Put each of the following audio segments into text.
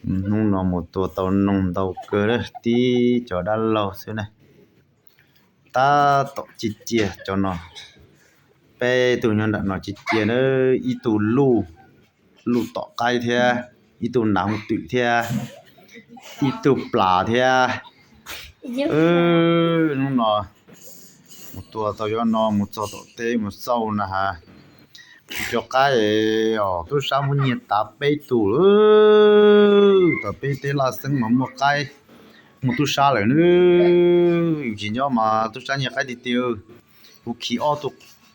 Hnub no mus tua tau noog ntau kawg, tib cov dab laug xwb ne. Tab tom cia cia cov no, peb tug nyob nram no cia cia na, ib tug luj, luj tom qaib thiab, ib tug nas hooj twm thiab, ib tug plas thiab. Hnub no mus tua tau cov no mus txog tom teb mus xauj na has, kuv cov qaib os, tub sab muab nyiag tav peb tug lawm. Tom peb teb laj xeeb mas muaj qaib, muaj tub sab lawm nawb. Yus tsis nyob mas tub sab nyiag qaib tiag tiag. Kuv khi ob tug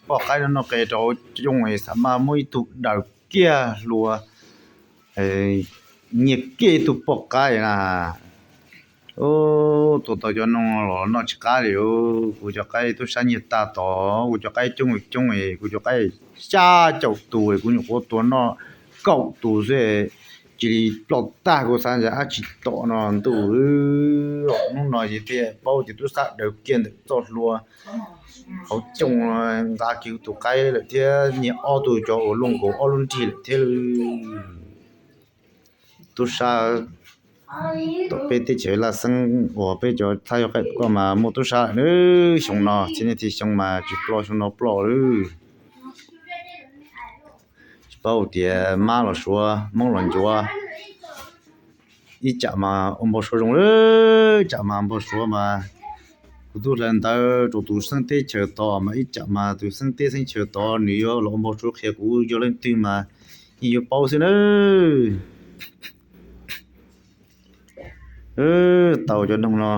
poj qaib no noj qe rau hauv coo es xav mas muab ib tug daws kiag hlua, nyiag kiag ib tug poj qaib na. Tua tau cov no los noj tsis qab li. Kuv cov qaib tub sab nyiag tag tod, kuv cov qaib coob coob es kuv cov qaib xya caum tus es kuv nyuam qhuav tua noj kaum tus xwb, cia li ploj tag. Kuv xav tias ab tsis tom no ntuj, hnub no ces thiaj paub tias tub sab daws kiag ntawm txoj hlua hauv coo, nqa kiag tus qaib lawm thiab nyiag ob tug cov uas luaj nkaus ob lub nrig lawm thiab. Tub sab tom peb teb chaws laj xeeb uas peb cov thaj yog qaib koj mas muaj tub sab lawm nawb. Xyoo no txhiab niaj txhia xyoo mas tsis ploj, xyoo no ploj lawm. Tsis paub tias mab los suav, hmoob los ncuav, ib tsam mas ua npau suav zoo lawm, ib tsam mas npau suav mas kuv tub hlawv ntawv rau tus xeeb teb chaws tod mas ib tsam mas tus xeeb teb xeeb chaws tod nws yuav los ua npau suav qhia kuv yog leej twg mas yeej yuav paub xwb nawb. Tau cov noog no,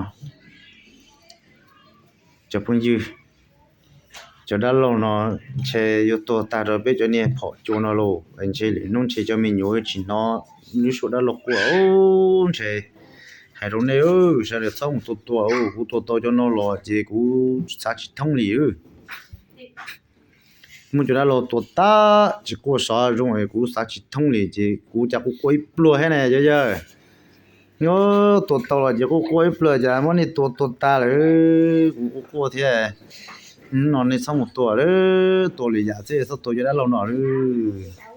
cov phooj ywg, cov dab laug no ntshe yuav tuag tag rau peb cov niag phom cua no lauj. Ntshe lwm hnub ntshe cov me nyuam tsis hnov lub suab dab laug quaj. Ntshe hais rau nej, sawv daws txhob mus tua tua, kuv tua tau cov no los ces kuv xav tsis thoob li. Muab cov dab laug tua tag tsis quaj sov zoo es kuv xav tsis thoob li ces kuv cas quaj quaj ib pluag thiab ne cov yawg. Nyob tua tau los ces quaj quaj ib pluag, cas muab nej tua tua tag lawm, kuv quaj quaj thiab. No nej txhob mus tua lawm, tua lwm yam xwb, txhob tua cov dab laug no lawm.